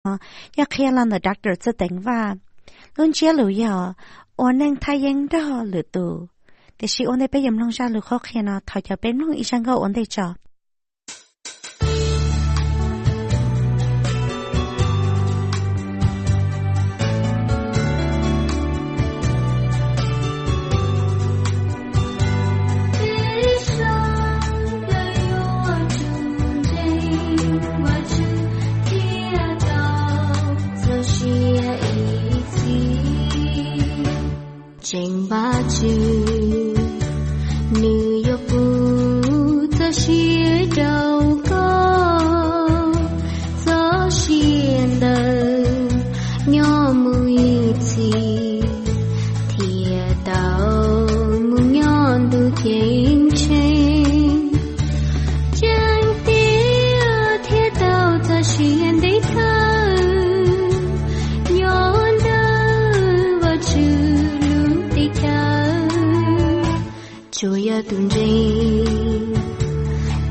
Yog qhia los ntawm Doctor Txawj Teev Vaj, lub ntsiab lus yog ua neej thaj yeeb nrog lwm tus. Tiam sis ua ntej peb yuav mloog zaj lus qhuab qhia no, thov caw peb mloog ib zaj nkauj ua ntej tso. Tseem Vajtswv, nws yuav pub txoj sia rau koj, txoj sia ntawd nyob mus ib txhis, thiaj tau mus nyob ntuj ceeb tsheej. Tseeb tiag thiaj tau txoj sia ntev thawj nyob ntawm Vajtswv lub teb chaws. Tsuas yog tus ntseeg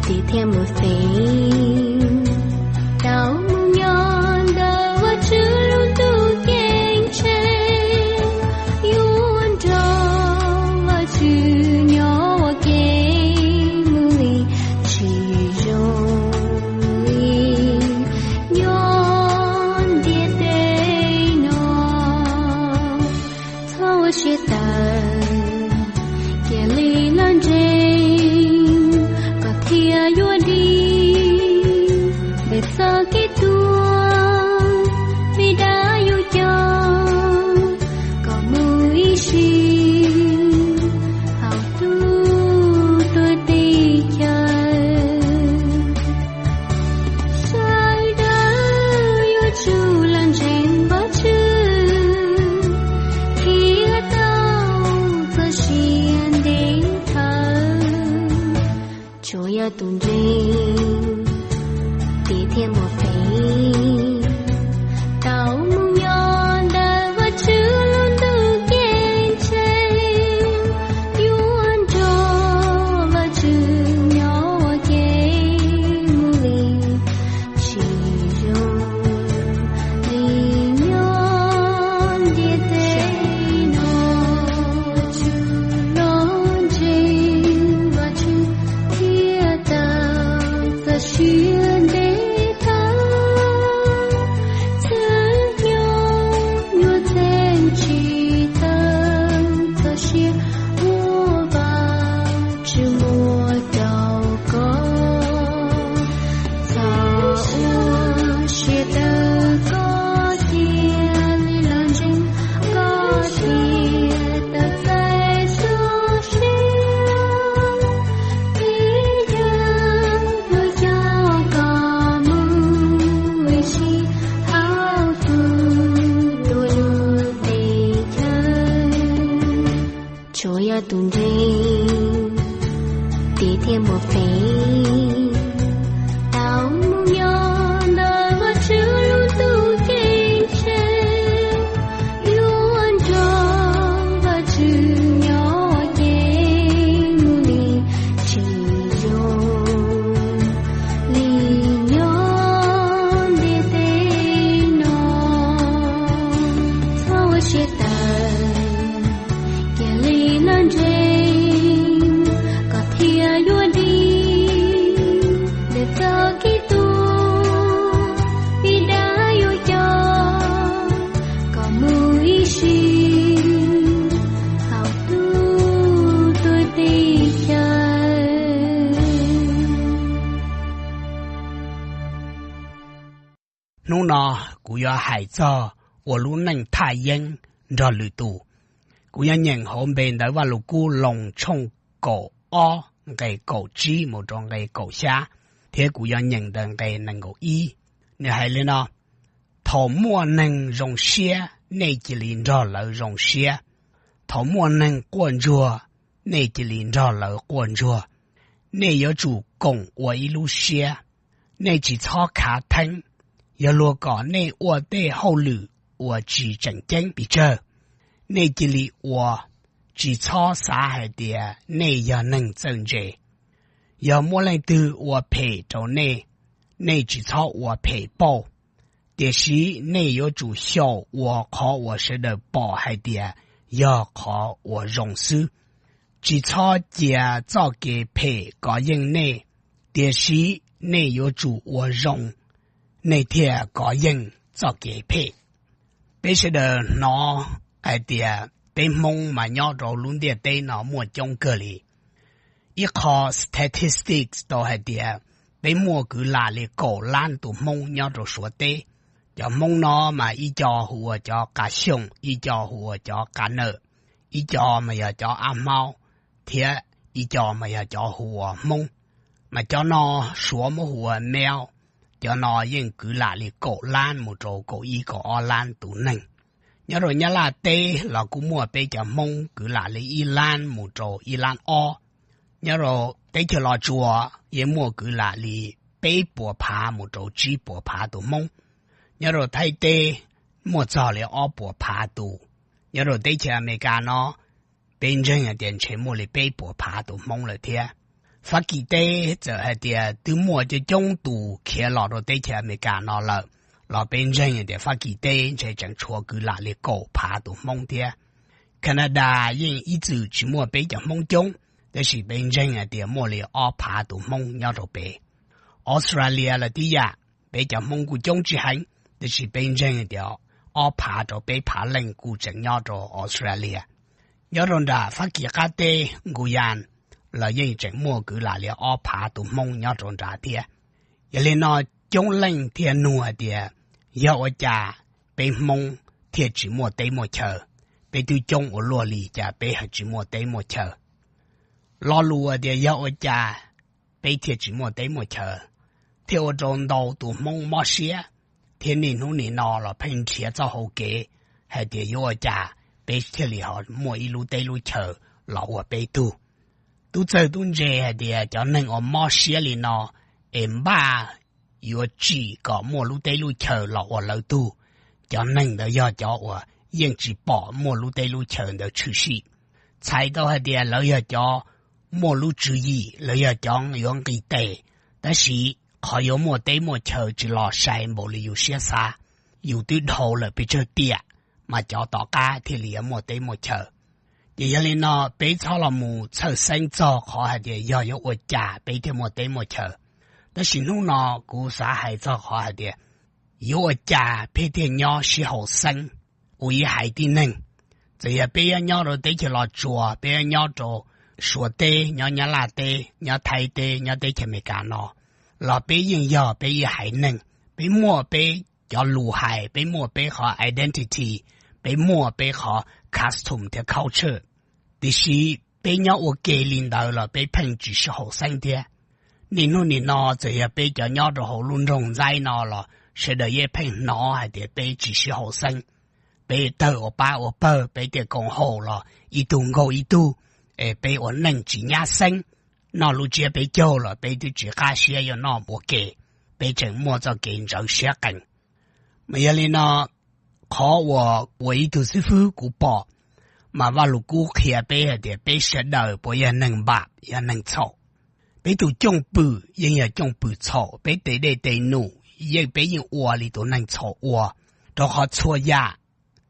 tiv thiab muaj feem tau mus nyob ntawm Vajtswv lub ntuj ceeb tsheej. Yuav nrog Vajtswv nyob ua ke mus li, tsis zoo li nyob ntiaj teb no. Txhob ua siab tawv, cia li los ntseeg, koj thiaj yuav dim ntawm txoj kev tuag, vim dab yuav coj koj mus ib sim hauv tus tuag teb chaws. Sawv daws yuav tsum los ntseeg Vajtswv thiaj tau txoj sia ntev thawj. Tsuas yog tus ntseeg tiv thiab muaj feem tau mus nyob ntawm Vajtswv lub ntuj ceeb tsheej. Yuav nrog Vajtswv nyob ua ke mus li, tsis zoo li nyob ntiaj teb no. Los ntseeg Vajtswv thiaj tau txoj sia ntev thawj. Txwv nyob nyuaj txeeg tsis tau txoj sia uas Vajtswv muab rau koj. Txhob ua siab tawv, koj cia li los ntseeg, koj thiaj tau txais txoj sia. Ib yam yuav coj koj mus ib sim hauv tus tuag teb chaws. Tsuas yog tus ntseeg tiv thiab muaj feem tau mus nyob ntawm Vajtswv lub ntuj ceeb tsheej. Yuav nrog Vajtswv nyob ua ke mus li, tsis zoo li nyob ntiaj teb no. Txhob ua siab tawv, cia li los ntseeg, koj thiaj yuav dim ntawm txoj kev tuag, vim dab yuav coj koj mus ib sim hauv tus tuag teb chaws. Hnub no kuv yuav hais txog ua lub neej thaj yeeb nrog lwm tus. Kuv yuav nyeem hauv npe ntawv Vaj Lug Kub Loos tshooj kaum ob nqe kaum tsib mus rau nqe kaum xya, thiab kuv yuav nyeem ntawm nqe nees nkaum ib. Nws hais li no: Thaum muaj neeg zoo siab, nej cia li nrog lawv zoo siab. Thaum muaj neeg quaj ntsuag, nej cia li nrog lawv quaj ntsuag. Nej yuav tsum koom ua ib lub siab, nej tsis txhob khav theeb. Yog luag kom nej ua tej hauj lwm uas tsis tseem ceeb pes tsawg, nej cia li ua, tsis txhob xav hais tias nej yog neeg txawj ntse. Yog muaj leej twg ua phem rau nej, nej tsis txhob ua phem pauj. tiam sis nej yuav tsum xyaum ua qhov uas sawv daws pom hais tias yog qhov uas zoo xwb. Tsis txhob cia txoj kev phem kov yeej nej, tiam sis nej yuav tsum ua zoo, nej thiaj kov yeej txoj kev phem. Peb sawv daws hnov hais tias peb Hmoob mas nyob rau lub ntiaj teb no muaj coob kawg li. Ib qho statistics tau hais tias peb muaj kwv lam li kaum lab tus Hmoob nyob rau Suav teb. Cov Hmoob no mas ib co hu ua cov Qas Xyooj, ib co hu ua cov Qas Nawm, ib co mas yog cov Ab Hmaub, thiab ib co mas yog cov hu ua Hmoob. Mas cov no Suav muab hu ua Mao. Cov no yeej kwv lam li kaum lab mus rau kaum ib kaum ob lab tus neeg. Nyob rau Nyab Laj teb los kuj muaj peb cov Hmoob kwv lam li ib lab mus rau ib lab ob. Nyob rau teb chaws Los Tsuas yeej muaj kwv lam li peb puas phav mus rau tsib puas phav tus Hmoob. Nyob rau Thaib teb muaj txog li ob puas phav tus. Nyob rau teb chaws Amelikas no peb ntseeg hais tias ntshe muaj li peb puas phav tus Hmoob lawm thiab. Fab Kis teb txawm hais tias twb muaj coob coob tus khiav los rau teb chaws Amelikas no lawm, los peb ntseeg hais tias Fab Kis teb ntshe tseem tshuav kwv lam li kaum phav tus Hmoob thiab. Canada yeej ib txwm tsis muaj peb cov Hmoob coob, tab sis peb ntseeg hais tias muaj li ob phav tus Hmoob nyob rau pem. Australia los tib yam, peb cov Hmoob kuj coob tsis heev, tab sis peb ntseeg hais tias ob phav rau peb phav leej kuj tseem nyob rau Australia. Nyob rau nram Fab Kis qab teb Guyana los yeej tseem muaj kwv lam li ob phav tus Hmoob nyob rau nrad thiab. Yog li no coob leej thiaj nug hais tias yog ua cas peb Hmoob thiaj tsis muaj teb muaj chaw, peb twb coob ua luaj li cas peb ho tsis muaj teb muaj chaw. Lo lus hais tias yog ua cas peb thiaj tsis muaj teb muaj chaw thiaj ua rau ntau tus Hmoob mob siab, thiab niaj hnub nim no los pheej nrhiav txoj hau kev hais tias yuav ua cas peb thiaj li ho muaj ib lub teb lub chaw los ua peb tug. Tub txawj tub ntse hais tias cov neeg uas mob siab li no es npaj yuav tsim kom muaj lub teb lub chaw los ua lawv tug, cov neeg ntawd yog cov uas yeej tsis pom muaj lub teb lub chaw ntawd tshwm sim. Txhais tau hais tias lawv yog cov muaj lub tswv yim, lawv yog cov yuav nqis tes, tab sis qhov yuav muaj teb muaj chaw tsis los sai npaum li yus siab xav. Yus twb dhau lawm pes tsawg tiam, mas cov tom qab thiaj li yuav muaj teb muaj chaw. Ces yog li no peb txhob los mus txhawj xeeb txog qhov hais tias yog yuav ua cas peb thiaj muaj teb muaj chaw. Tab sis hnub no kuv xav hais txog qhov hais tias yuav ua cas peb thiaj nyob sib haum xeeb ua ib haiv tib neeg. Txawm yog peb yuav nyob rau teb chaws Los Tsuas, peb yuav nyob rau Suav teb, nyob Nyab Laj teb, nyob Thaib teb, nyob teb chaws Amelikas no, los peb yeej yog peb ib haiv neeg. Peb muaj peb cov lus hais, peb muaj peb qhov identity, peb muaj peb qhov custom thiab culture. Tiam sis peb nyob ua ke li ntawd los peb pheej tsis sib haum xeeb thiab. Niaj hnub nim no txawm yog peb cov nyob rau hauv lub nroog Ntxaib no los sawv daws yeej pheej hnov hais tias peb tsis sib haum xeeb. Peb tawg ua pab ua pawg, peb tej koom haum los ib tug nkaug ib tug, es peb ua neej tsis nyab xeeb. Noj lub tsiab peb caug los peb twb tsis qab siab yuav noj ua ke, peb tseem muaj txoj kev ntxhov siab qees. Mas yog li no, qhov uas ua ib tug xib fwb kuv pom, mas Vaj Lug Kub qhia peb hais tias peb sawv daws puas yog neeg npam yog neeg txhaum. Peb tus cooj pwm yeej yog cooj pwm txhaum, peb tes dej tes num yeej peb yeej ua li tus neeg txhaum ua, rau qhov txhua yam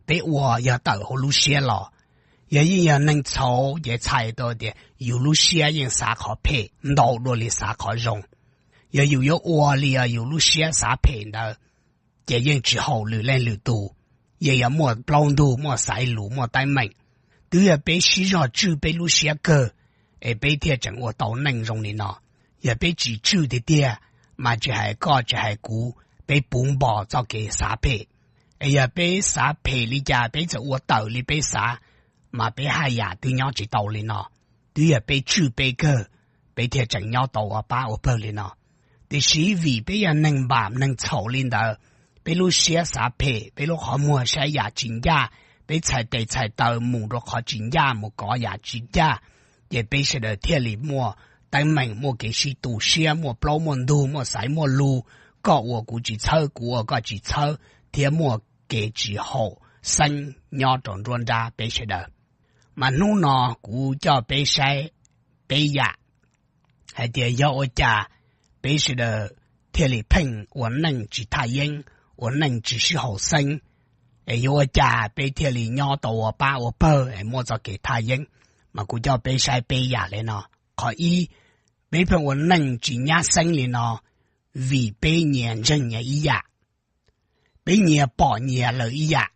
peb ua yog tawm hauv lub siab los. Yog yeej yog neeg txhaum ces txhais tau tias yus lub siab yeej xav qhov phem ntau dua li xav qhov zoo. Yog yus yuav ua li yus lub siab xav phem ntawd, ces yeej tsis haum lwm leej lwm tus, yeej yuav muaj plaub ntug, muaj xaiv lus, muaj teeb meem. Twb yog peb sib zog tswj peb lub siab kawg, es peb thiaj tseem ua tau neej zoo li no. Yog peb tsis tswj tiag tiag, mas tsis hais koj tsis hais kuv, peb puv npo txoj kev xav phem. Es yog peb xav phem li cas peb txawm ua tawm li peb xav, mas peb haj yam twb nyob tsis tau li no. Twb yog peb tswj peb kawg, peb thiaj tseem nyob tau ua pab ua pawg li no. Tiam sis vim peb yog neeg npam neeg txhaum li ntawd, peb lub siab xav phem, peb lub qhov muag saib yam tsis ncaj, peb txhais tes txhais taw mus rau qhov tsis ncaj, mus kov yam tsis ncaj, ces peb sawv daws thiaj li muaj teeb meem, muaj kev sib tu siab, muaj plaub muaj ntug, muaj xaiv muaj lus, koj ua kuv tsis txhawb, kuv ua koj tsis txhawb, thiab muaj kev tsis haum xeeb nyob rau nruab nrab peb sawv daws. Mas hnub no kuv coj peb saib peb yam hais tias yog ua cas peb sawv daws thiaj li pheej ua neej tsis thaj yeeb, ua neej tsis sib haum xeeb, es yuav ua cas peb thiaj li nyob tau ua pab ua pawg es muaj txoj kev thaj yeeb. Mas kuv coj peb saib peb yam li no. Qhov ib, peb pheej ua neej tsis nyab xeeb li no vim peb nyias ntseeg nyias ib yam, peb nyias pom nyias lawm ib yam.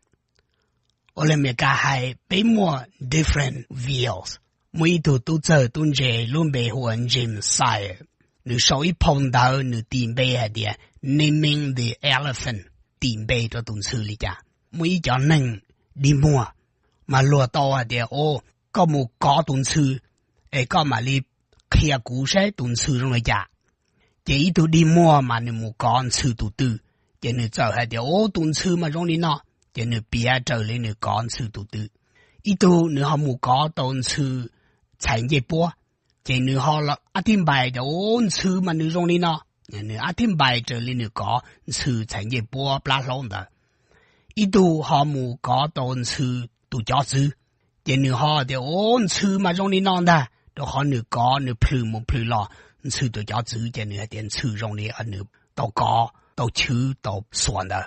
Ua li Meskas hais peb muaj different views. Muaj ib tug tub txawg tub ntse lub npe hu ua James Sire, nws sau ib phau ntawv nws tis npe hais tias Naming the Elephant, tis npe rau tus ntxhw li cas. Muaj ib cov neeg dig muag mas luag tau hais tias, o, koj mus kov tus ntxhw es koj mam li qhia kuv saib tus ntxhw zoo li cas. Ces ib tug dig muag mas nws mus kov ntxhw tus twg, ces nws txawm hais tias, o, tus ntxhw mas zoo li no, ces nws piav raws li nws kov ntxhw tus twg. Ib tug nws ho mus kov tau ntxhw txhais ncej puab, ces nws ho ab thib npais tias, o, ntxhw mas nws zoo li no, nws ab thib npais raws li nws kov ntxhw txhais ncej puab plab hlaub ntawd. Ib tug ho mus kov tau ntxhw tus cov txwv, ces nws ho tias, o, ntxhw mas zoo li no ntag, rau qhov nws kov nws plhws mus plhws los ntxhw tus cov txwv, ces nws hais tias ntxhw zoo li nws tau kov tau chwv tau xuas ntawd.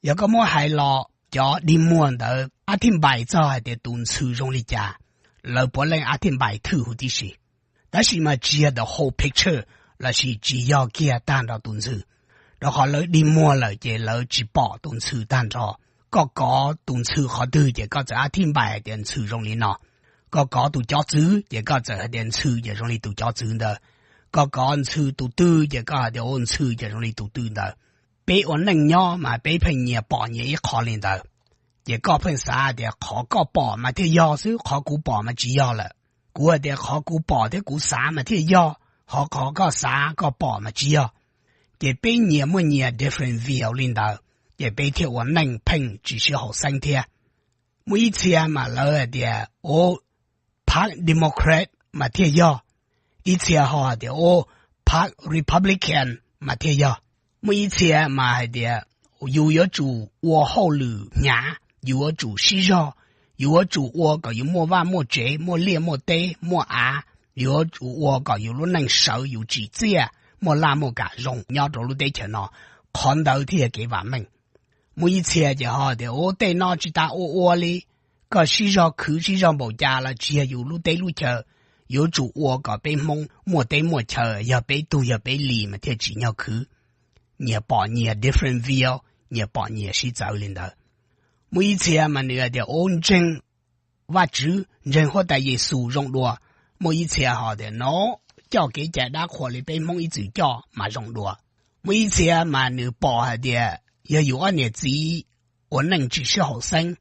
Yog koj muab hais los cov dig muag ntawd ab thib npais txog hais tias tus ntxhw zoo li cas, lawv puav leej ab thib npais thwj huv tib si. Tab sis mas tsis yog the whole picture, lossis tsis yog kiag tag nrho tus ntxhw, rau qhov lawv dig muag lawm ces lawv tsis pom tus ntxhw tag nrho. Koj kov tus ntxhw qhov twg ces koj txawm ab thib npais hais tias ntxhw zoo li no. Koj kov tus cov txwv ces koj txawm hais tias ntxhw ces zoo li tus cov txwv ntawd. Koj kov ntxhw tus twg ces koj hais tias, o, ntxhw ces zoo li tus twg ntawd. Peb ua neej nyob mas peb pheej nyias pom nyias ib qho li ntawd. Ces koj pheej xav tias qhov koj pom mas thiaj yog xwb, qhov kuv pom mas tsis yog lawm. Kuv hais tias qhov kuv pom thiab kuv xav mas thiaj yog, ho qhov koj xav koj pom mas tsis yog. Ces peb nyias muaj nyias different view li ntawd, ces peb thiaj ua neej pheej tsis sib haum xeeb thiab. Muaj ib txhia mas lawv hais tias, o, phab Democrat mas thiaj yog, ib txhia ho hais tias, o, phab Republican mas thiaj yog. Muaj ib txhia mas hais tias yus yuav tsum ua hauj lwm hnyav, yus yuav tsum sib zog, yus yuav tsum ua kom yus muaj vaj muaj tsev, muaj liaj muaj teb, muaj av, yus yuav tsum ua kom yus lub neej sawv yus tsim txiaj, muaj laj muaj kam zoo nyob rau lub teb chaws no. Qhov ntawd thiaj yog kev vam meej. Muaj ib txhia ces ho tias, u, tej no tsis tas ua ua li, koj sib zog khwv sib zog npaum cas los tsis yog yus lub teb lub chaw. Yuav tsum ua kom peb Hmoob muaj teb muaj chaw, yog peb tug yog peb li mas thiaj tsim nyog khwv. Nyias pom nyias different view, nyias pom nyias sib txawv li ntawd. Muaj ib txhia mas nws hais tias, u, ntseeg Vajtswv, ntseeg Huab Tais Yes Xus zoo dua. Muaj ib txhia ho tias, no, coj kev cai dab qhuas li peb Hmoob ib txwm coj mas zoo dua. Muaj ib txhia mas nws pom hais tias yog yus ob niam txiv ua neej tsis sib haum xeeb,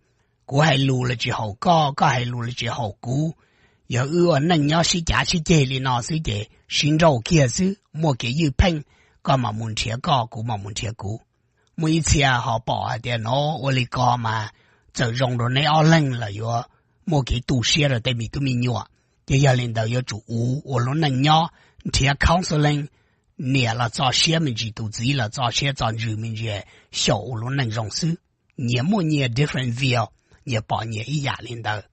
kuv hais lus los tsis haum koj, koj hais lus los tsis haum kuv, yog wb ua neej nyob sib cav sib ceg li no xwb ces sib nrauj kiag xwb, muaj kev ywj pheej, koj mam mus nrhiav koj, kuv mam mus nrhiav kuv. Muaj ib txhia ho pom hais tias, no, ua li ko mas txawm zoo rau neb ob leeg los yuav muaj kev tu siab rau tej me tub me nyuam. Ces yog li ntawd yuav tsum uv ua lub neej nyob, nrhiav counseling, niam los txo siab me ntsis, tus txiv los txo siab txo ntsws me ntsis, xyaum ua lub neej zoo xwb. Nyias muaj nyias different view, nyias pom nyias ib yam li ntawd.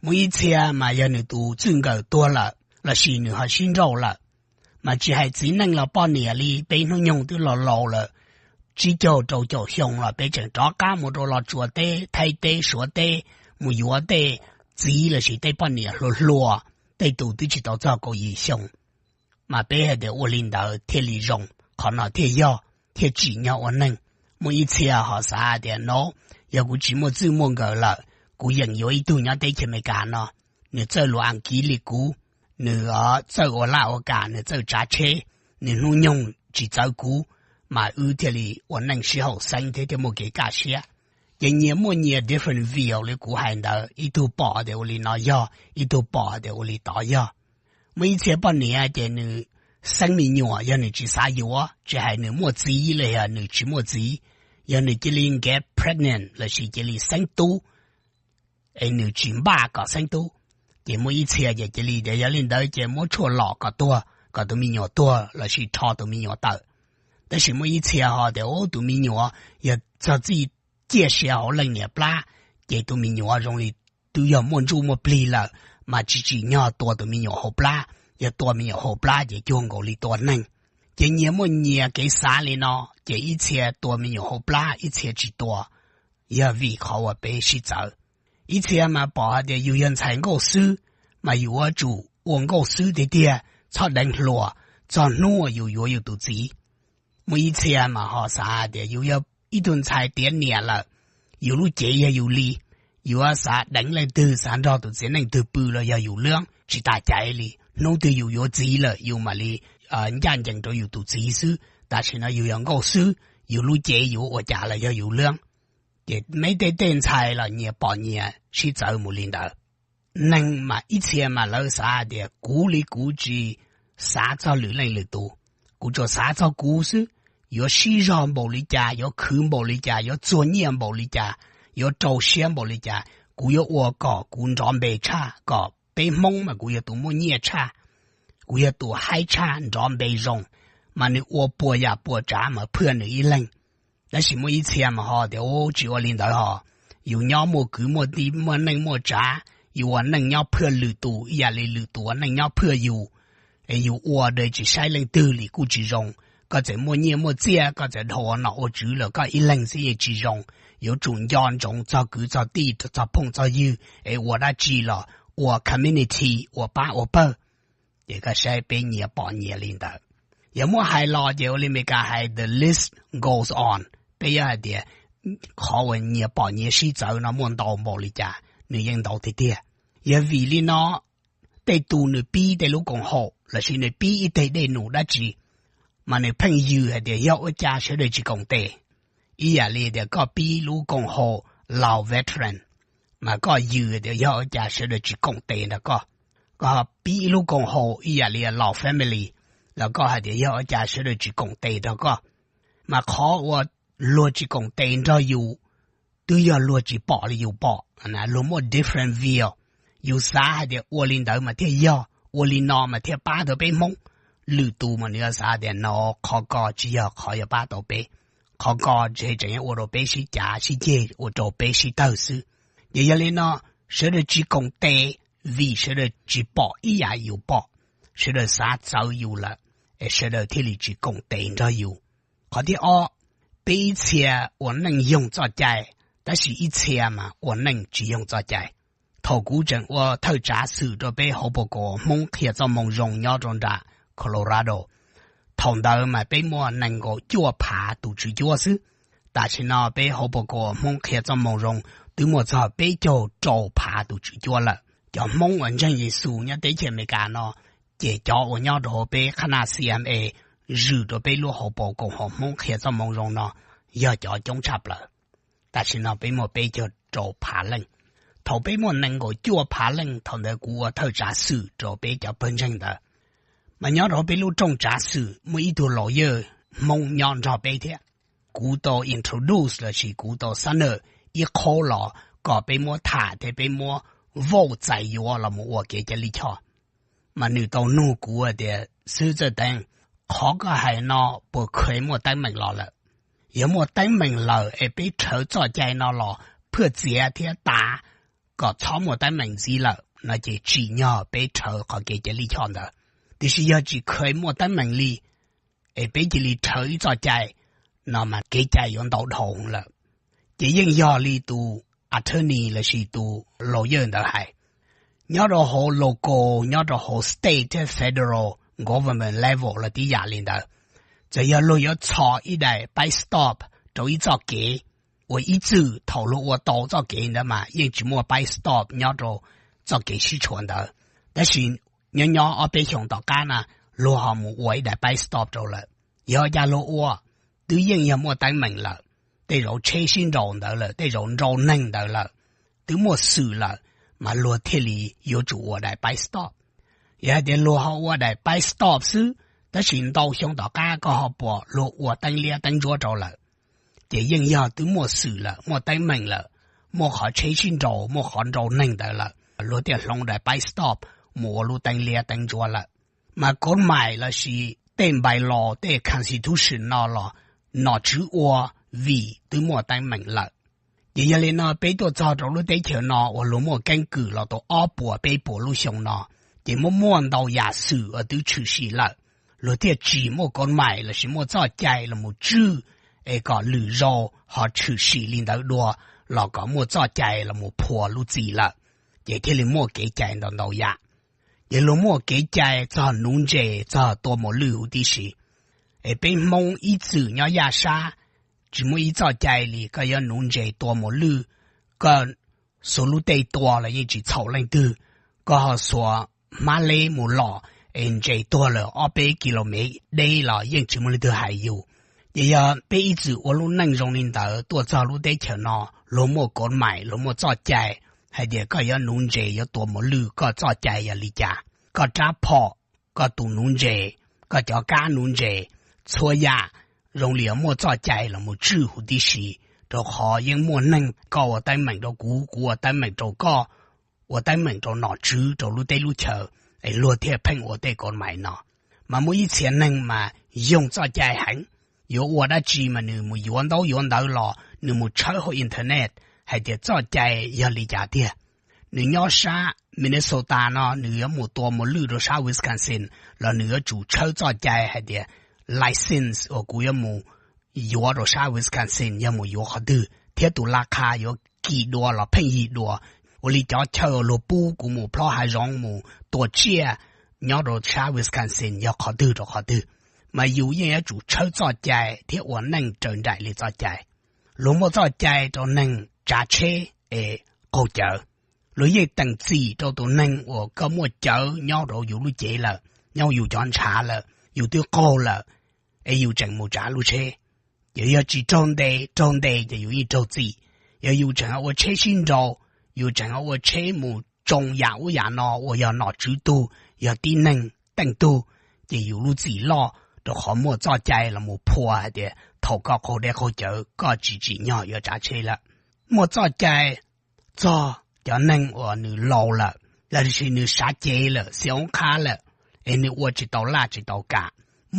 Muaj ib txhia mas yog nws tus txij nkawm tuag lawm lossis nws ho sib nrauj lawm, mas tsis hais txiv neej los poj niam li, peb hnub nyoog twb los laus lawm, tsib caug rau caum xyoo los peb tseem rov qab mus rau Los Tsuas teb, Thaib teb, Suav teb, mus yuav tej txiv lossis tej poj niam hluas hluas, tej tus twb tsis tau txog kaum yim xyoo. Mas peb hais tias ua li ntawd thiaj li zoo, qhov no thiaj yog, thiaj tsim nyog ua neej. Muaj ib txhia ho xav tias, no, yog kuv tsis muaj txij muaj nkawm lawm, kuv yeem yuav ib tug nyob teb chaws Amelikas no, nws txawj lus Askiv li kuv, nws txawj ua laj ua kam, nws txawj tsav tsheb, nws hnub nyoog tsis txawv kuv, mas wb thiaj li ua neej sib haum xeeb thiab thiaj muaj kev kaj siab. Ces nyias muaj nyias different view li kuv hais ntawd, ib tug pom tias ua li no yog, ib tug pom tias ua li tod yog. Muaj ib txhia poj niam ces nws xeeb me nyuam, yog nws tsis xav yuav, tsis hais nws muaj txiv los yog nws tsis muaj txiv, yog nws cia li get pregnant lossis cia li xeeb tub, es nws tsis npaj kom xeeb tub, ces muaj ib txhia ces cia li tias yog li ntawd ces muab tshuaj lom kom tuag, kom tus me nyuam tuag lossis rho tus me nyuam tawm. Tab sis muaj ib txhia ho tias, u, tus me nyuam yog txog txij ciaj sia hauv leej niam plab, ces tus me nyuam zoo li twb yog muaj ntsuj muaj plig lawm, mas tsis tsim nyog tua tus me nyuam hauv plab, yog tua me nyuam hauv plab ces cuag nkaus li tua neeg. Ces nyias muaj nyias kev xav li no, ces ib txhia tua me nyuam hauv plab, ib txhia tsis tua, yog vim qhov uas peb sib txawv. Ib txhia mas pom hais tias yus yog ntxhais nkauj xwb, mas yus yuav tsum ua nkauj xwb tiag tiag, txhob deev hluas, txog hnub uas yus yuav yus tus txiv. Muaj ib txhia mas ho xav hais tias yus yog ib tug ntxhais tiav niam lawm, yus lub cev yog yus li, yus yuav xav deev leej twg, xav nrog tus txiv neej twg pw los yog yus lub, tsis tas caiv li. Hnub twg yus yuav txiv lawm yus mam li ncaj ncees rau yus tus txiv xwb. Tam sim no yus yog nkauj xwb, yus lub cev yus ua cas los yog yus lub. Ces meb tej tej ntxhais los nyias pom nyias sib txawv mus li ntawd. Neeg mas ib txhia mas lawv xav hais tias kuv li kuv tsis xav txog lwm leej lwm tus, kuv tsuas xav txog kuv xwb. Yuav sib zog npaum li cas, yuav khwv npaum li cas, yuav txuag nyiaj npaum li cas, yuav rau siab npaum li cas, kuv yuav ua kom kuv nrov npe tshaj, kom peb Hmoob mas kuv yog tus muaj nyiaj tshaj, kuv yog tus haib tshaj, nrov npe zoo, mas nws ua puas yam puas tsav mas phwj nws ib leeg. Tab sis muaj ib txhia mas ho tias, u, tsis ua li ntawd ho, yus nyob muaj kwv muaj tij, muaj neej muaj tsav, yus ua neej nyob phwj lwm tus ib yam li lwm tus ua neej nyob phwj yus. Es yus ua dab tsi tsis saib leej twg li kuj tsis zoo. Koj txawm muaj nyiaj muaj txiaj, koj txawm dhau ua nom ua tswv los koj ib leeg xwb yeej tsis zoo. Yuav tsum nco ntsoov txog kwv txog tij, txog phooj txog ywg, es ua dab tsi los ua community, ua pab ua pawg. Ces koj saib peb nyias pom nyias li ntawd. Yog muab hais los ces ua li Meskas hais the list goes on. Peb yuav hais tias qhov uas nyias pom nyias sib txawv no muaj ntau npaum li cas, nws yeej ntau tiag tiag. Yog vim li no tej tus nws pib tej lub koom haum lossis nws pib ib teg dej num dab tsi, mas nws pheej yws hais tias yog ua cas sawv daws tsis koom tes. Ib yam li tias koj pib lub koom haum Lao Veteran, mas koj yws tias yog ua cas sawv daws tsis koom tes nrog koj. Koj pib ib lub koom haum ib yam li Lao Family, los koj hais tias yog ua cas sawv daws tsis koom tes nrog koj. Mas qhov uas luag tsis koom tes nrog yus twb yog luag tsis pom li yus pom, luag muaj different view. Yus xav hais tias ua li ntawd mas thiaj yog, ua li no mas thiaj pab tau peb Hmoob. Lwm tus mas nws yuav xav tias no, qhov ko tsis yog qhov yuav pab tau peb. Qhov ko tseem yuav ua rau peb sib cav sib ceg, ua rau peb sib tawg xwb. Ces yog li no, sawv daws tsis koom tes vim sawv daws tsis pom ib yam yus pom. Sawv daws xav txawv yus lawm, es sawv daws thiaj li tsis koom tes nrog yus. Qhov thib ob, peb ib txhia ua neej yoog txoj cai, tab sis ib txhia mas ua neej tsis yoog txoj cai. Thaum kuv tseem ua thawj tsav xwm rau peb hauv paus kom Hmoob Qhia Txoj Moo Zoo nyob rau nram Colorado, thaum ntawd mas peb muaj nees nkaum cuaj phav tus tswv cuab xwb. Tam sim no peb hauv paus kom Hmoob Qhia Txoj Moo Zoo twb muaj txog peb caug rau phav tus tswv cuab lawm. Cov Hmoob uas ntseeg Yexus nyob teb chaws Amelikas no, ces cov uas nyob rau hauv peb qhab naj C M A zwm rau peb lub hauv paus kom Hmoob Qhia Txoj Moo Zoo no yog cov coob tshaj plaws. Tam sim no peb muaj peb caug rau phav leej. Thaum peb muaj nees nkaum cuaj phav leej, thaum ntawd kuv ua thawj tsav xwm rau peb cov pawg ntseeg ntawd. Mas nyob rau peb lub rooj tsav xwm muaj ib tug lawyer Hmoob nyob nrog peb thiab. Kuv tau introduce lossis kuv tau xab nawj ib qhaub los kom peb muab tham thiab peb muab vote txais yuav los mus ua kev cai lij choj. Mas nws tau nug kuv tias, Xwb Txawj Teev, qhov koj hais no puas kheev muaj teeb meem los lawm? Yog muaj teeb meem lawm es peb rhawv txoj cai no los phwj txiav thiab tav kom txhob muaj teeb meem ntxiv lawm no ces tsim nyog peb rhawv qhov kev cai lij choj ntawd. Tiam sis yog tsis kheev muaj teeb meem li, es peb cia li rhawv ib txoj cai no mas kev cai yuav ntau dhau lawm. Ces yeej yog li tus attorney lossis tus lawyer ntawd hais, nyob rau hauv local, nyob rau hauv state thiab federal government level los tib yam li ntawd. Txawm yog luag yuav txhos ib daim paib stop rau ib txoj kev, ua ib txwm thaum luag ua tau txoj kev ntawd mas yeej tsis muaj paib stop nyob rau txoj kev sib tshuam ntawd. Tab sis nyob nyob ob peb xyoos tom qab na, luag ho mus ua ib daim paib stop rau lawm. Yog cas luag ua? Twb yeej yog muaj teeb meem lawm, tej zaum tsheb sib nraus ntawd lawm, tej zaum nrau neeg ntawd lawm, twb muaj xwm lawm, mas luag thiaj li yuav tsum ua daim paib stop. Yog hais tias luag ho ua daim paib stop xwb, tab sis ntau xyoo tom qab koj ho pom luag ua teeb liab teeb ntsuab rau lawm, ces yeej yog twb muaj xwm lawm, muaj teeb meem lawm, muaj qhov tsheb sib nraus, muaj qhov nrau neeg ntawd lawm, luag thiaj hloov daim paib stop mus ua lub teeb liab teeb ntsuab lawm. Mas kov mais lossis tej npai los tej constitution no los nom tswv ua vim twb muaj teeb meem lawm. Ces yog li no peb tuaj txog rau lub teb chaws no uas luag muaj keeb kwm los tau ob puas peb puas lub xyoo no, ces muaj muaj ntau yam xwm uas twb tshwm sim lawm. luag thiaj tsis muaj kov mais lossis muaj txoj cai los mus tswj es kom lwm zaus ho tshwm sim li ntawd dua, los kom muaj txoj cai los mus phua lub txim lawm, ces thiaj li muaj kev cai ntau ntau yam. Ces luag muaj kev cai txog nuv ntses txog tua mos lwj huv tib si. Es peb Hmoob ib txwm nyob yaj sab, tsis muaj ib txoj cai li, koj yuav nuv ntses tua mos lwj, koj xuas lub teg tua los yeej tsis txhaum leej twg. Koj ho xuas hmab leb mus lom es ntses tuag lawm ob peb kis lus mev deb los yeej tsis muaj leej twg hais yus. Ces yog peb ib txwm ua lub neej zoo li ntawd tuaj txog lub teb chaws no, luag muaj kov mais, luag muaj txoj cai hais tias koj yuav nuv ntses yuav tua mos lwj koj txoj cai yog li cas, koj rab phom, koj tus nuv ntses, koj cov kab nuv ntses, txhua yam zoo li yuav muaj txoj cai los mus tswj huv tib si, rau qhov yeej muaj neeg, koj ua teeb meem rau kuv, kuv ua teeb meem rau koj, ua teeb meem rau nom tswv rau lub teb lub chaws, es luag thiaj pheej ua tej kov mais no. Mas muaj ib txhia neeg mas yoog txoj cai heev, yuav ua dab tsi mas nws mus yuav ntaub yuav ntawv los nws mus tshawb hauv internet hais tias txoj cai yog li cas tiag. Nws nyob sab Minnesota no nws yuav mus tua mos lwj rau sab Wisconsin los nws yuav tsum tshawb txoj cai hais tias license uas kuv yuav mus yuav rau sab Wisconsin yog mus yuav qhov twg thiab tus laj kha yuav kis dua los pheej yig dua, ua li cov chaw luag pub kuv mus plob hav zoov mus tua tsiaj nyob rau sab Wisconsin yog qhov twg rau qhov twg. Mas yus yeej yuav tsum tshawb txoj cai thiab ua neej raws nraim li txoj cai. Luag muaj txoj cai rau neeg tsav tsheb es qaug cawv. Luag yeej teem txim rau tus neeg uas koj muaj cawv nyob rau yus lub cev lawm, nyob yus cov ntshav lawm, yus twb qaug lawm, es yus tseem mus tsav lub tsheb. Ces yog tsis raug ntes, raug ntes ces yus yeej raug txim. Yog yus tseem ua tsheb sib nraus, yus tseem ua tsheb mus tsoo yam ub yam no uas yog nom tswv tug, yog tib neeg teej tug, ces yus lub txim loj, rau qhov muaj txoj cai los mus phua hais tias thaum koj qaug dej qaug cawv koj tsis tsim nyog yuav tsav tsheb lawm. Muaj txoj cai txog cov neeg uas nws laus lawm lossis nws sav cev lawm, xia oob qhab lawm, es nws ua tsis tau laj tsis tau kam,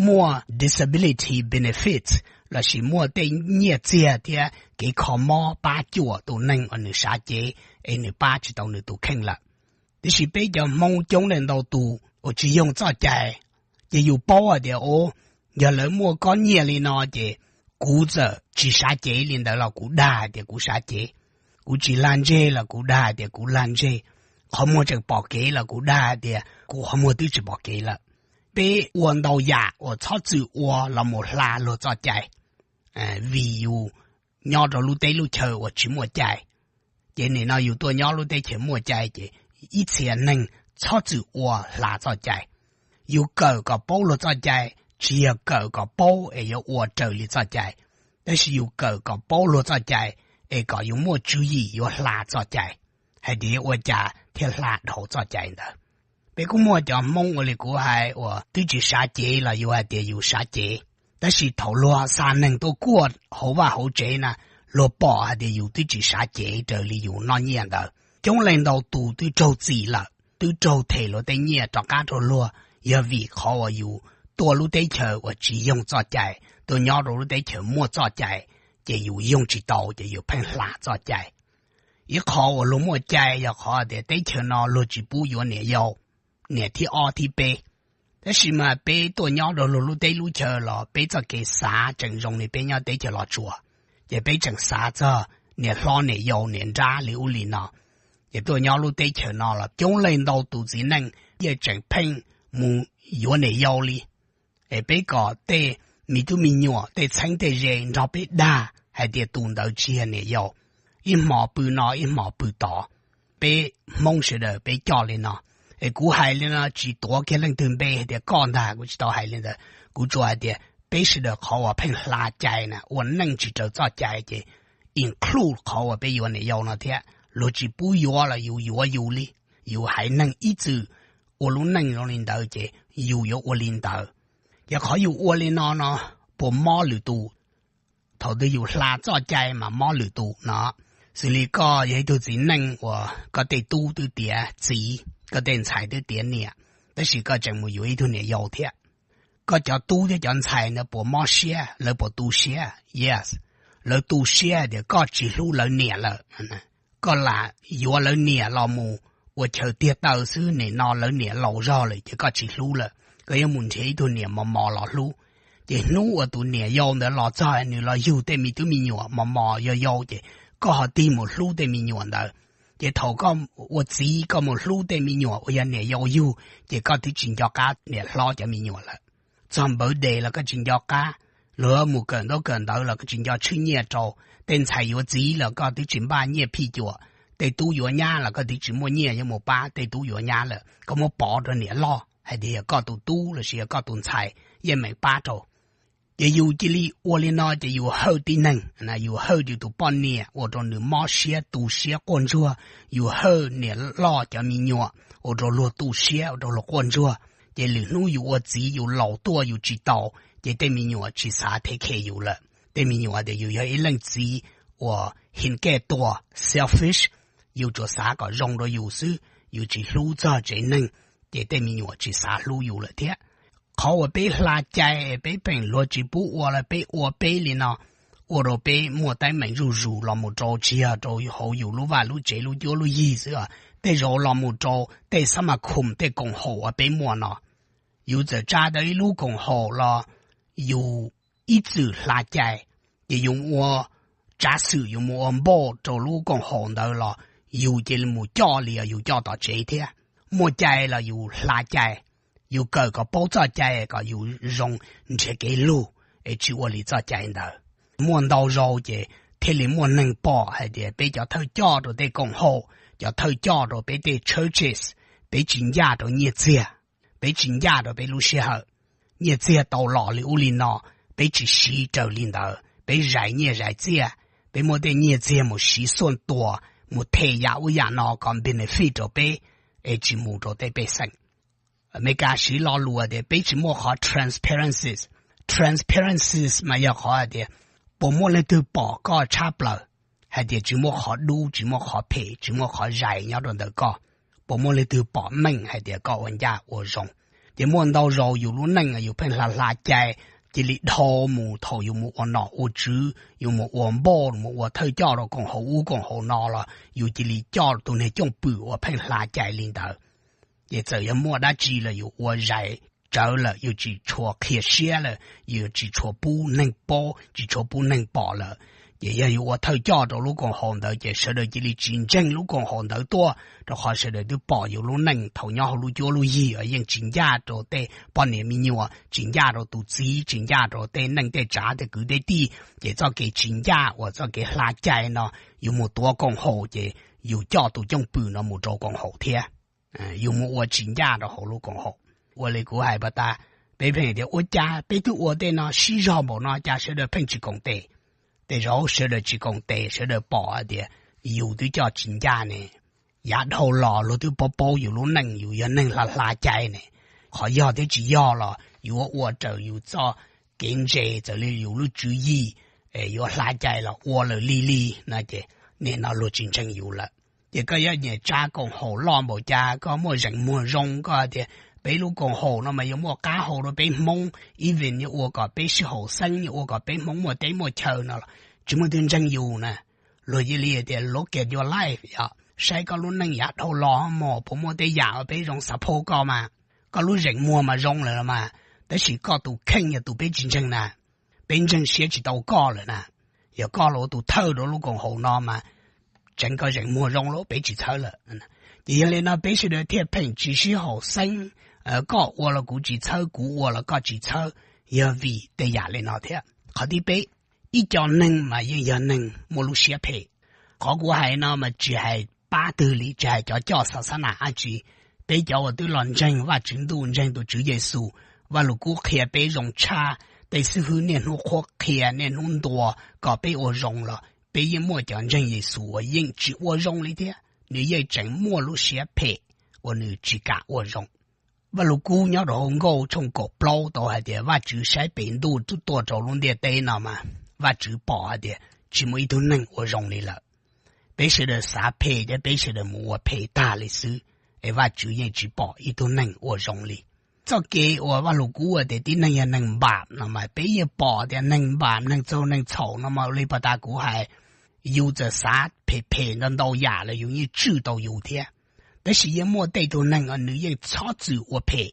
muaj disability benefits lossis muaj tej nyiaj txiag thiab kev kho mob pab cuam tus neeg uas nws sav cev es nws pab tsis tau nws tus kheej lawm. Tiam sis peb cov Hmoob coob leej ntau tus uas tsis yoog txoj cai, ces yus paub hais tias, o, yog lawv muaj kob nyiaj li no ces kuv txawm tsis sav cev li ntawd los kuv dag hais tias kuv sav cev, kuv tsis lag ntseg los kuv dag hais tias kuv lag ntseg, qhov muag tseem pom kev los kuv dag hais tias kuv qhov muag twb tsis pom kev lawm. Peb ua ntau yam uas txhob txwm ua los mus hla luag txoj cai, vim yus nyob rau lub teb lub chaw uas tsis muaj cai. Ces nim no yus tuaj nyob lub teb chaws muaj cai ces ib txhia neeg txhob txwm ua hla txoj cai. Yus kawm kom paub luag txoj cai tsis yog kawm kom paub es yuav ua raws li txoj cai, tab sis yus kawm kom paub luag txoj cai es kom yus muaj tswv yim yuav hla txoj cai, hais tias yuav ua cas thiaj hla dhau txoj cai ntawd. Peb kuj muaj cov Hmoob ua li kuv hais uas twb tsis sav cev los yus hais tias yus sav cev, tab sis thaum luag xa neeg tuaj kuaj hauv vaj hauv tsev na, luag pom hais tias yus twb tsis sav cev raws li yus noj nyiaj ntawd. Coob leej ntau tus twb raug txim lawm, twb raug them luag tej nyiaj rov qab rau luag, yog vim qhov uas yus tuaj lub teb chaws uas tsis yoog txoj cai, tuaj nyob rau lub teb chaws muaj txoj cai, ces yus yoog tsis tau ces yus pheej hla txoj cai. Ib qho uas luag muaj cai yog qhov tias teb chaws no luag tsis pub yuav niam yau, niam thib ob thib peb. Tab sis mas peb tuaj nyob rau luag lub teb lub chaw los peb txoj kev xav tseem zoo li peb nyob teb chaws Los Tsuas, ces peb tseem xav txog niam hlob niam yau niam nrab li ub li no. Ces tuaj nyob lub teb chaws no los coob leej ntau tus txiv neej yeej tseem pheej mus yuav niam yau li. Es peb kom tej me tub me nyuam tej txheeb tej ze nrog peb dag hais tias tus ntawd tsis yog niam yau, ib hmo pw no ib hmo pw tod. Peb Hmoob sawv daws peb coj li no. Es kuv hais li no tsis tuav kiag leej twg npe hais tias koj ntag, kuv tsis tau hais li ntawd. Kuv tsuas hais tias peb sawv daws qhov uas pheej hla cai na, ua neej tsis raws txoj cai ces include qhov uas peb yuav niam yau no thiab. Luag tsis pub yuav los yus yuav yus li. Yus haiv neeg ib txwm ua lub neej zoo li ntawd ces yus yuav ua li ntawd. Ces qhov yus ua li no no puas mob lwm tus? Thaum twg yus hla txoj cai mas mob lwm tus no. Xws li koj yog ib tug txiv neej uas koj tej tub twb tiav txiv, koj tej ntxhais twb tiav niam, tab sis koj tseem mus yuav ib tug niam yau thiab. Koj cov tub thiab cov ntxhais ntawd puas mob siab, lawv puas tu siab? Yes, lawv tu siab tias koj tsis hlub lawv niam lawm. Koj lam yuav lawv niam los mus ua chaw tiag taw xwb, nim no lawv niam laus zog lawm ces koj tsis hlub lawm. Koj yuav mus nrhiav ib tug niam mos mos los hlub. Ces hnub uas tus niam yau ntawd los txog nws los yug tej me tub me nyuam mos mos yau yau ces koj ho tig mus hlub tej me nyuam ntawd. Ces thaum koj ua txiv koj mus hlub tej me nyuam uas yog niam yau yug ces koj twb tsis nco qab niam hlob cov me nyuam lawm. Txog npawv des los koj tsis nco qab, luag mus kawm ntaub kawm ntawv los koj tsis nco tshwj nyiaj rau. Tej ntxhais yuav txiv los koj twb tsis npaj nyiaj phij cuam. Tej tub yuav nyab los koj twb tsis muaj nyiaj yuav mus pab tej tub yuav nyab lawm, koj muab pov rau niam loj hais tias yog koj tus tub lossis yog koj tus ntxhais, yeej meem pab rau. Ces yus cia li ua li no ces yus hawj tib neeg, yus hawj yus tus poj niam ua rau nws mob siab tu siab quaj ntsuag, yus hawj niam loj cov me nyuam ua rau luag tu siab ua rau luag quaj ntsuag. Ces lwm hnub yus ua txiv yus laus tuaj yus tsis taus ces tej me nyuam tsis xav take care yus lawm. Tej me nyuam tias yus yog ib leej txiv uas hin kaj tuag, selfish, yus tsuas xav kom zoo rau yus xwb, yus tsis hlub txog tsev neeg, ces tej me nyuam tsis xav hlub yus lawm thiab. Qhov uas peb hla cai peb pheej luag tsis pub ua los peb ua peb li no, ua rau peb muaj teeb meem zuj zus los mus rau tsis yog rau hauv yus lub vaj lub tsev lub cuab lub yig xwb, tej zaum los mus rau tej xab ma khum tej koom haum uas peb muaj no. Yus txawm tsa tau ib lub koom haum los yus ib txwm hla cai, ces yus ua tsav xwm yus mus ua npauj rau lub koom haum ntawd los yus cia li mus coj li yus coj tom tsev thiab. Muaj cai los yus hla cai, yus kawm kom paub txoj cai kom yus zoo nrhiav kev lug, es tsis ua li txoj cai ntawd. Muaj ntau zaus ces thiaj li muaj neeg pom hais tias peb cov thawj coj rau tej koom haum, cov thawj coj rau peb tej churches, peb tsis ncaj rau nyiaj txiag, peb tsis ncaj rau peb lub sij hawm. Nyiaj txiag tau los li ub li no, peb tsis siv raws li ntawd, peb zais nyiaj zais txiaj, peb muab tej nyiaj txiag mus siv xuaj tuas, mus them yam ub yam no kom benefit rau peb, es tsis mus rau tej pej xeem. Amelikas siv lo lus tias peb tsis muaj qhov transparency. Transparency mas yog qhov hais tias puas muaj leej twg pom koj tshab plaws hais tias tsis muaj qhov dub, tsis muaj qhov phem, tsis muaj qhov zais nyob rau ntawm koj. Puas muaj leej twg pom meej hais tias koj ua ncaj ua zoo? Ces muaj ntau zaus yus lub neej yus pheej hla hla cai, cia li dhau mus thaum yus mus ua nom ua tswv, yus mus ua npauj mus ua thawj coj rau koom haum ub koom haum no los yus cia li coj tus niag cooj pwm uas pheej hla cai li ntawd. Ces txawm yog muaj dab tsi los yus ua zais tsawv lawm, yus tsis tshua qhia siab lawm, yus tsis tshua pub neeg paub, tsis tshua pub neeg pom lawm. Ces yog yus ua thawj coj rau lub koom haum ntawd ces sawv daws cia li tsis ntseeg lub koom haum ntawd tuaj, rau qhov sawv daws twb pom yus lub neej thaum nyob hauv lub cuab lub yig uas yeej tsis ncaj rau tej poj niam me nyuam, tsis ncaj rau tus txiv, tsis ncaj rau tej neej tej tsav tej kwv tej tij. Ces txoj kev tsis ncaj uas txoj kev hla cai no, yus mus tuav koom haum ces yus coj tus cooj pwm no mus rau koom haum thiab. Yus mus ua tsis ncaj rau hauv lub koom haum. Ua li kuv hais pas tas, peb pheej tias ua cas peb twb ua tej no sib zog npaum no cas sawv daws pheej tsis koom tes. Tej zaum sawv daws tsis koom tes sawv daws pom hais tias yus twb coj tsis ncaj ne. Yav dhau los luag twb paub paub yus lub neej yus yog neeg hla hla cai ne. Qhov yog thiab tsis yog los yus ua raws yus txoj kev ntse, txawm li yus lub tswv yim, yus hla cai los ua lawm li li no ces nim no luag tsis ntseeg yus lawm. Ces koj yuav nyiam tsa koom haum loj npaum cas, koj muaj zeem muag zoo, koj tias peb lub koom haum no mas yuav muaj qab hau rau peb Hmoob, even yuav ua kom peb sib haum xeeb, yuav ua kom peb Hmoob muaj teb muaj chaw no los tsis muaj leej twg ntseeg yus na. Luag cia li tias look at your life, yog saib koj lub neej yav dhau los mas puas muaj tej yam uas peb zoo support koj mas. Koj lub zeem muag mas zoo lawm los mas, tab sis koj tus kheej yog tus peb tsis ntseeg na. Peb ntseeg siab tsis tau koj lawm na. Yog koj los ua tus thawj rau lub koom haum no mas tseev koj zeem muag zoo lawm peb tsis txhawb lawm. Ces yog li no peb sawv daws thiaj pheej tsis sib haum xeeb, koj ua los kuv tsis txhawb, kuv ua los koj tsis txhawb, yog vim tej yam li no thiab. Qhov thib peb, ib co neeg mas yeej yog neeg muaj lub siab phem. Qhov kuv hais no mas tsis hais pab twg li, tsis hais cov coj xa xab nas dab tsi. Peb cov uas twb los ntseeg Vajtswv ntuj, ntseeg tus Tswv Yexus, Vaj Lug Kub qhia peb zoo tshaj, tej xib hwb niaj hnub qhuab qhia niaj hnub ntuas kom peb ua zoo los peb yeej muaj cov ntseeg Yexus uas yeej tsis ua zoo li thiab, nws yeej tseem muaj lub siab phem uas nws tsis kam ua zoo. Vaj Lug Kub nyob rau hauv Nkauj tshooj kaum plaub tau hais tias Vajtswv saib pem ntuj tuaj rau lub ntiaj teb no mas Vajtswv pom hais tias tsis muaj ib tug neeg ua zoo li lawm. Peb sawv daws xav phem thiab peb sawv daws mus ua phem tag li xwb, es Vajtswv yeej tsis pom ib tug neeg ua zoo li. Txoj kev uas Vaj Lug Kub tias tib neeg yog neeg npam no mas peb yeej pom tias neeg npam, neeg txaug neeg txhaum no mas li pas tas kuv hais, yus txawm xav phem phem ntau ntau yam los yus yeej tswj tau yus thiab. Tab sis yeej muaj tej tug neeg nws yeej txhob txwm ua phem.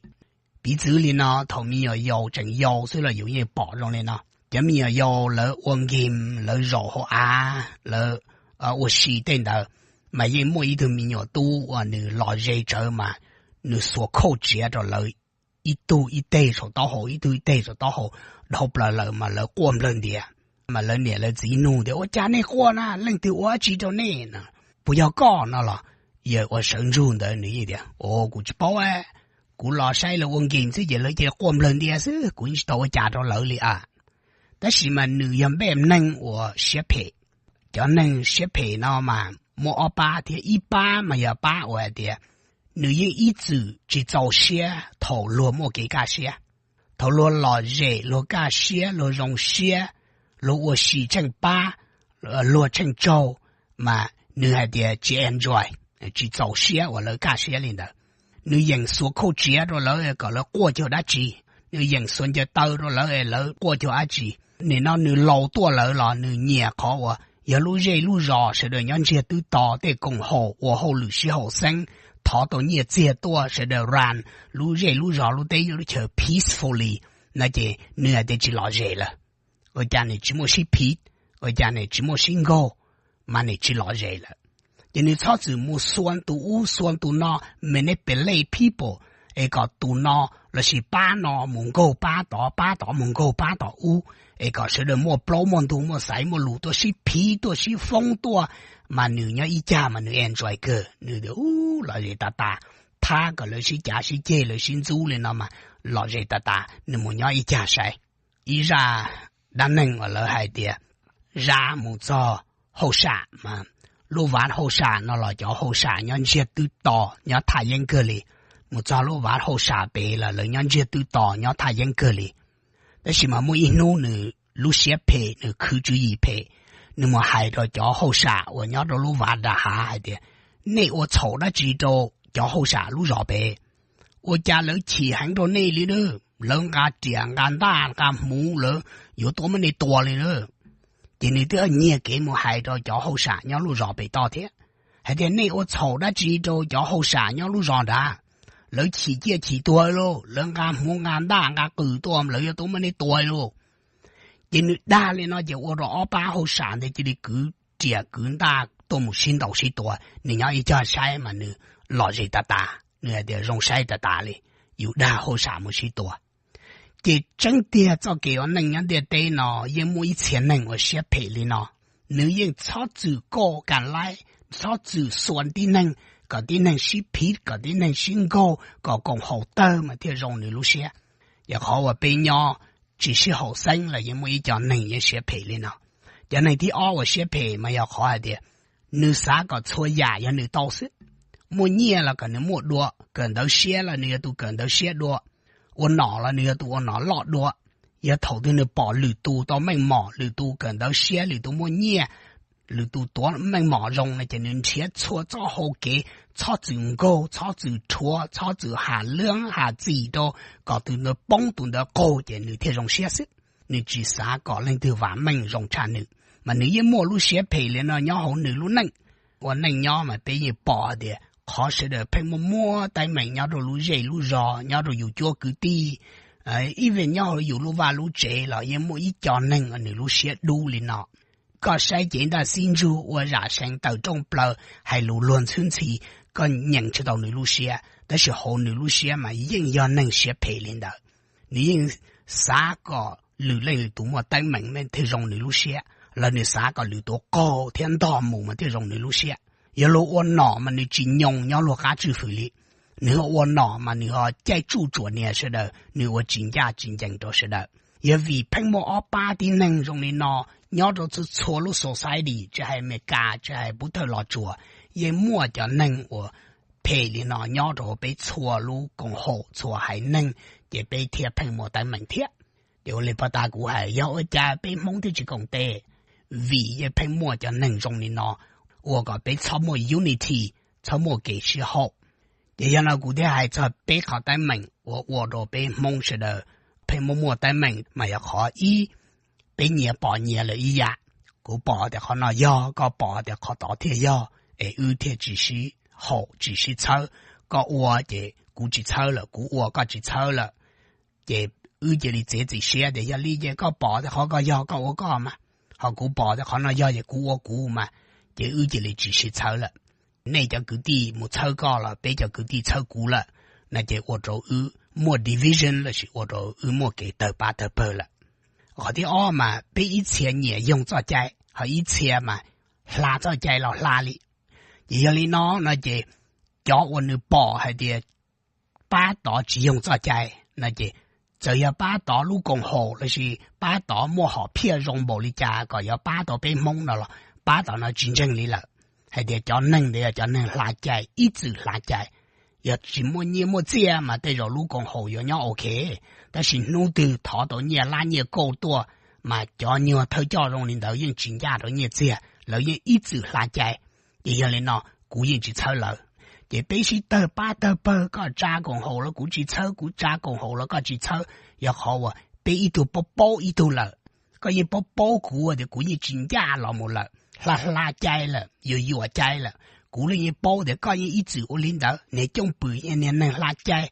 Piv txwv li no, thaum me nyuam yaus tseem yau xwb los yus yeej pom zoo li no. Cov me nyuam yaus lawv ua game, lawv zaum hauv av, lawv ua si tej ntawd, mas yeej muaj ib tug me nyuam tub uas nws lom zem tsawv mas nws xuas khauj tsiav rau lawv ib tug ib teg saum taub hau, ib tug ib teg saum taub hau, dhau plaws lawm mas lawv quaj nplawg ntias. Mas lawv niam lawv txiv nug tias, Ua cas nej quaj na? Leej twg ua dab tsi rau nej na? Puas yog koj no los? Yawg uas sawv ntsug ntawd nws yeej tias, O, kuv tsis paub, kuv los saib lawv ua game xwb ces lawv cia li quaj nplawg ntias xwb, kuv yeej tsis tau ua cas rau lawv li a. Tab sis mas nws yog npej neeg uas siab phem. Cov neeg siab phem no mas muaj ob pab thiab. Ib pab mas yog pab uas hais tias nws yeej ib txwm tsis txaus siab thaum luag muaj kev kaj siab. Thaum luag lom zem, luag kaj siab, luag zoo siab, luag ua si tsheej pab, luag tsheej tsaug, mas nws hais tias tsis enjoy, tsis txaus siab uas lawv kaj siab li ntawd. Nws yeem xuas khauj tsiav rau lawv kom lawv quaj cuag dab tsi, nws yeem xuas ncaws taw rau lawv es lawv quaj cuag dab tsi. Nim no nws laus tuaj lawm los nws nyiam qhov uas yog lub zej lub zos sawv daws nyob ntsiag twb to, tej koom haum ua hauj lwm sib haum xeeb, thov tau nyiaj txiag tuaj sawv daws ran lub zej lub zos lub teb lub chaw peacefully, no ces nws hais tias tsis lom zem lawm. Ua cas nws tsis muaj sib phiv, ua cas nws tsis muaj sib nkaug, mas nws tsis lom zem lawm. Ces nws txhob txwm mus xuas tus ub xuas tus no, manipulate people, es kom tus no lossis pab no mus nkaug pab tod, pab tod mus nkaug pab tom ub, es kom sawv daws muaj plaub muaj ntug, muaj xaiv muaj lus tuaj sib phiv tuaj sib foob tuaj, mas nws nyob ib cag mas nws enjoy kawg, nws tias u, lom zem tas tas, thab kom lawv sib cav sib ceg lawv sib ntxub li no mas lom zem tas tas, nws mus nyob ib cag saib. Ib zaj dab neeg uas lawv hais tias zab mus txog hauj sam mas, lub vav hauj sam no los cov hauj sam nyob ntsiag twb to, nyob thaj yeeb kawg li. Mus txog lub vav hauj sam pem los lawv nyob ntsiag twb to, nyob thaj yeeb kawg li. Tab sis mas muaj ib hnub nws lub siab phem, nws khwv tswv yim phem, nws mus hais rau cov hauj sam uas nyob rau lub vav nram hav hais tias, Nej ua txhaum dab tsi rau cov hauj sam lub zos pem? Ua cas lawv chim heev rau nej li na? Lawv nqa riam nqa ntaj nqa hmuv, lawv yuav tuaj muab nej tua li na. Ces nws twb nyiag kev mus hais rau cov hauj sam nyob lub zos pem toj thiab, hais tias, Nej ua txhaum dab tsi rau cov hauj sam nyob lub zos nrad? Lawv chim ciaj chim tuag lauj, lawv nqa hmuv nqa ntaj nqa qws tuaj, lawv yuav tuaj muab nej tua lauj. Ces nws dag li no ces ua rau ob pab hauj sam ntawd cia li kwv riam kwv ntaj tuaj mus sib ntaus sib tua, nws nyob ib cag saib mas nws lom zem tas tas, nws hais tias zoo saib tas tas li, yus dag hauj sam mus sib tua. Ces tseeb tiag txoj kev ua neej nyob ntiaj teb no yeej muaj ib txhia neeg uas siab phem li no. Nws yeej txhob txwm koj kam laib, txhob txwm xuas tib neeg, kom tib neeg sib phiv, kom tib neeg sib nkaug, kom koom haum tawg mas thiaj zoo nws lub siab. Yog qhov uas peb nyob tsis sib haum xeeb los yeej muaj ib co neeg yeej siab phem li no. Cov neeg thib ob uas siab phem mas yog qhov hais tias nws xav kom txhua yam yog nws tau xwb. Muaj nyiaj los kom nws muaj dua, kawm ntawv siab los nws yog tus kawm ntawv siab dua, ua nom los nws yog tus ua nom loj dua. Yog thaum twg nws pom lwm tus tau meej mom, lwm tus kawm ntawv siab, lwm tus muaj nyiaj, lwm tus tuav meej mom zoo no ces nws nrhiav txhua txoj hau kev, txhob txwm nkaug, txhob txwm rhuav, txhob txwm has lwb has txim rau, kom tus ntawd poob tus ntawd qaug ces nws thiaj zoo siab xwb. Nws tsis xav kom leej twg vam meej zoo tshaj nws, mas nws yeej muaj lub siab phem li no nyob hauv nws lub neej. Ua neej nyob mas peb yeej pom tias qhov sawv daws pheej muaj muaj teeb meem nyob rau lub zej lub zos, nyob rau yus cuab kwv tij, even nyob hauv yus lub vaj lub tsev los yeej muaj ib co neeg uas nws lub siab dub li no. Koj saib cev ntaj xib ntsug ua zam seev tawm rooj plaws, hais lus luag ntxhwb ntxhi, koj nyeem tsis tau nws lub siab, tab sis hauv nws lub siab mas yeej yog neeg siab phem li ntawd. Nws yeej xav kom lwm leej lwm tus muaj teeb meem mas thiaj zoo nws lub siab, los nws xav kom lwm tus qaug thiab ntog mus mas thiaj zoo nws lub siab. Yog luag ua nom mas nws tsis nyoo nyob luag qab tswj hwm li. Nws ho ua nom mas nws ho caij tsuj tsuam nias sawv daws, nws ua tsis ncaj tsis ncees rau sawv daws. Yog vim pheej muaj ob pab tib neeg zoo li no nyob rau txhua txhua lub society, tsis hais Amelikas tsis hais pub thawj los tsuas, yeej muaj cov neeg uas phem li no nyob rau hauv peb txhua lub koom haum txhua haiv neeg, ces peb thiaj pheej muaj teeb meem thiab. Ces ua li pog tas kuv hais, yog ua cas peb Hmoob thiaj tsis koom tes? Vim yeej pheej muaj cov neeg zoo li no ua kom peb txhob muaj unity, txhob muaj kev sib haum. Ces yog no kuv thiaj hais txog peb qhov teeb meem uas ua rau peb Hmoob sawv daws pheej muaj muaj teeb meem mas yog qhov ib, peb nyias pom nyias lawm ib yam. Kuv pom tias qhov no yog, koj pom tias qhov tod thiaj yog, es wb thiaj tsis sib haum tsis sib txhawb. Koj ua ces kuv tsis txhawb lawm, kuv ua koj tsis txhawb lawm. Ces wb cia li txiav txim siab tias yog li ces koj pom tias qhov ko yog koj ua koj mas, ho kuv pom tias qhov no yog ces kuv ua kuv mas, ces wb cia li tsis sib txhawb lawm. Nej cov kwv tij mus txhawb koj los peb cov kwv tij txhawb kuv lawm, no ces ua rau wb muaj division lossis ua rau wb muaj kev tawg pab tawg pawg lawm. Qhov thib ob mas peb ib txhia nyiam yoog txoj cai, ho ib txhia mas hla txoj cai los hla li. Ces yog li no no ces cov uas nws pom hais tias pab tod tsis yoog txoj cai no ces, txawm yog pab tod lub koom haum lossis pab tod muaj hom phiaj zoo npaum li cas kom yuav pab tau peb Hmoob no los pab tod no tsis ntseeg li lawm. Hais tias cov neeg ntawd yog cov neeg hla cai, ib txwm hla cai. Yog tsis muaj nyiaj muaj txiaj mas tej zaum lub koom haum yuav nyob ok, tab sis hnub twg thov tau nyiaj lab nyiaj kauj tuaj mas cov nyuag thawj coj zoo li ntawd yeej tsis ncaj rau nyiaj txiag, lawv yeej ib txwm hla cai. Ces yog li no kuv yeej tsis txhawb lawv. Ces peb sib tawg pab tawg pawg, koj tsa koom haum los kuv tsis txhawb, kuv tsa koom haum los koj tsis txhawb, yog qhov uas peb ib tug paub paub ib tug lawm. Koj yeej paub paub kuv tias kuv yeej tsis ncaj los mus lawm, hla hla cai lawm, yuam yuam cai lawm. Kuv los yeej paub tias koj yeej ib txwm ua li ntawd, niag cooj pwm yeej niag neeg hla cai.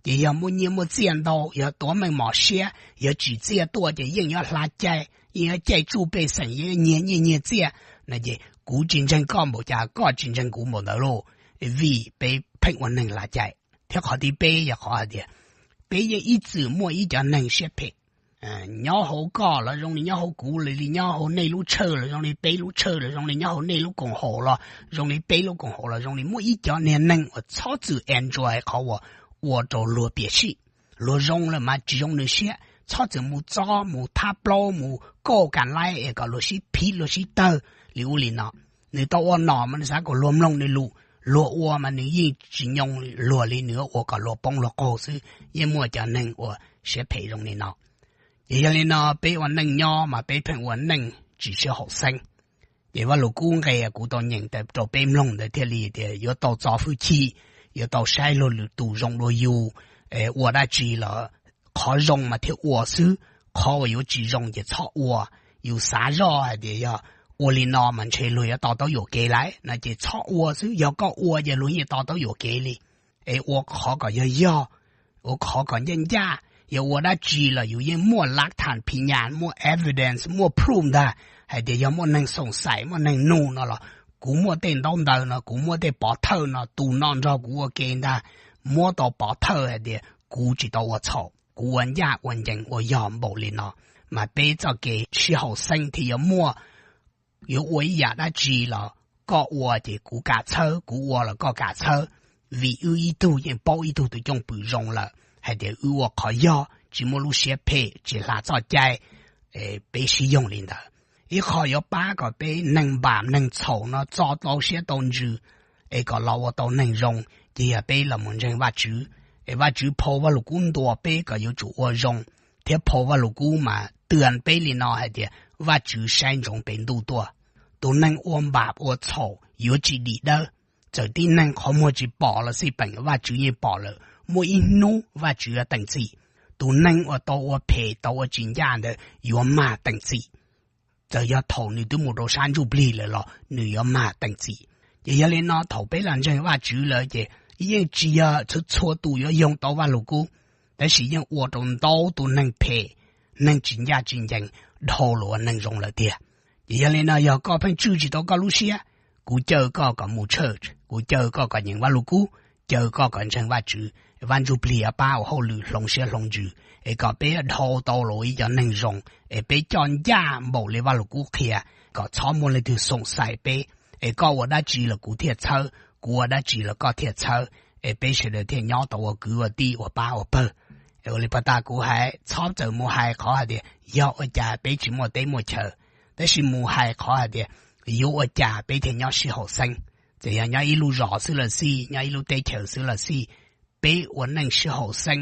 Ces yog muaj nyiaj muaj txiaj ntau, yog tuav meej mom siab, yog tsim txiaj tuaj ces yeej yuav hla cai, yeej yuav caij tsuj pej xeem, yeej nyiag nyiaj nyiag txiaj no ces kuv tsis ntseeg koj npaum cas koj tsis ntseeg kuv npaum ntawd lauj, vim peb pheej ua neeg hla cai. Thiab qhov thib peb yog qhov hais tias peb yeej ib txwm muaj ib cov neeg siab phem. Nyob hauv koj los zoo li nyob hauv kuv, li nyob hauv nej lub tshawj los zoo li peb lub tshawj, los zoo li nyob hauv nej lub koom haum los zoo li peb lub koom haum, los zoo li muaj ib cov niag neeg uas txhob txwm enjoy qhov uas ua rau luag piam sij. Luag zoo lawm mas tsis zoo nws siab, txhob txwm mus txob mus thab plaub mus kauj kam laib es kom luag sib phiv luag sib tawg li ub li no. Nws tau ua nom mas nws xav kom luag mloog nws lus, luag ua mas nws yeej tsis nyoo luag li, nws ua kom luag poob luag qaug xwb. Yeej muaj cov neeg uas siab phem zoo li no. Ces yog li no peb ua neej nyob mas peb pheej ua neej tsis sib haum xeeb. Ces Vaj Lug Kub nqe kuv tau nyeem rau peb mloog ntawd thiaj li tias yuav tau txo hwj chim, yuav tau saib luag lwm tus zoo dua yus, ua dab tsi los qhov zoo mas thiaj ua xwb, qhov uas yuav tsis zoo ces txhob ua. Yus xav zoj hais tias yog ua li no mas ntshe luag yuav to taub yuam kev lawm no ces txhob ua xwb, yog koj ua ces luag yeej to taub yuam kev li. Es ua qhov kom yog yog, ua qhov kom ncaj ncaj. Yog ua dab tsi los yus yeej muaj lav tham phiv nyas, muaj evidence, muaj proof ntag, hais tias yog muaj neeg xoom xaim muaj neeg nug no los kuv muaj tej ntaub ntawv no, kuv muaj tej pov thawj no, tus no nrog kuv ua ke ntag, muab tau pov thawj hais tias kuv tsis tau ua txhaum, kuv ua ncaj ua ncees ua yog npaum li no, mas peb txoj kev sib haum xeeb thiaj yuav muaj. Yuav ua ib yam dab tsi los koj ua ces kuv kam txhawb, kuv ua los koj kam txhawb, vim wb ib tug yeej paub ib tug tus cooj pwm zoo lawm hais tias wb ua qhov yog, tsis muaj lub siab phem, tsis hla txoj cai. Peb sib yoog li ntawd, ib qho yuav pab kom peb neeg npam neeg txhaum no txo tau siab tau ntsws es kom los ua tau neeg zoo, ces yog peb los mus ntseeg Vajtswv. Es Vajtswv phau Vaj Lug Kub ntuas peb kom yuav tsum ua zoo, thiab phau Vaj Lug Kub mas twb peb li no hais tias Vajtswv saib ntsoov pes ntuj tuaj. Tus neeg ua npam ua txhaum yuav tsis dim dawb. Txawm tib neeg qhov muag tsis pom los xij peem, Vajtswv yeej pom lawm, muaj ib hnub Vajtswv yuav teem txim. Tus neeg uas tau ua phem tau ua tsis ncaj ntawd yuav mag teem txim. Txawm yog thaum nws twb mus rau sab ntsuj plig lawm los nws yuav mag teem txim. Ces yog li no thaum peb los ntseeg Vajtswv lawm ces yeej tsis yog txhua txhua tus yuav yoog tau Vaj Lug Kub, tab sis yeej ua rau ntau tus neeg phem, neeg tsis ncaj tsis ncees dhau los ua neeg zoo lawm tiag. Ces yog li no yog koj pheej tswj tsis tau koj lub siab, kuv caw koj kom mus church, kuv caw koj kom nyeem Vaj Lug Kub, caw koj kom ntseeg Vajtswv, Vaj Ntsujplig yuav pab ua hauj lwm hloov siab hloov ntsws es kom peb dhau tau los ua ib cov neeg zoo, es peb coj ncaj npaum li Vaj Lug Kub qhia, kom txhob muaj leej twg xoom xaim peb. Es koj ua dab tsi los kuv thiaj txhawb, kuv ua dab tsi los koj thiaj txhawb, es peb sawv daws thiaj nyob tau ua kwv ua tij ua pab ua pawg. Es ua li pag tas kuv hais txhob txawm mus hais qhov hais tias yog ua cas peb tsis muaj teb muaj chaw, tab sis mus hais qhov hais tias yuav ua cas peb thiaj nyob sib haum xeeb. Txawm yog nyob ib lub zos xwb los xij, nyob ib lub teb chaws xwb los xij, peb ua neej sib haum xeeb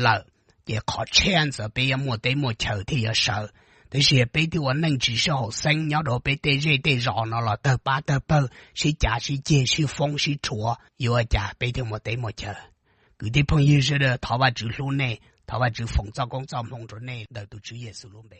lawm, ces qhov chance peb yuav muaj teb muaj chaw thiaj yuav sawv. Tab sis peb twb ua neej tsis sib haum xeeb nyob rau peb tej zej tej zos no los tawg pab tawg pawg, sib cav sib ceg, sib foob sib rhuav, yuav ua cas peb thiaj muaj teb muaj chaw? Kwv tij phooj ywg sawv daws, thov Vajtswv hlub nej, thov Vajtswv foom txoj koob txoj hmoo rau nej ntawm tus Tswv Yexus lub npe.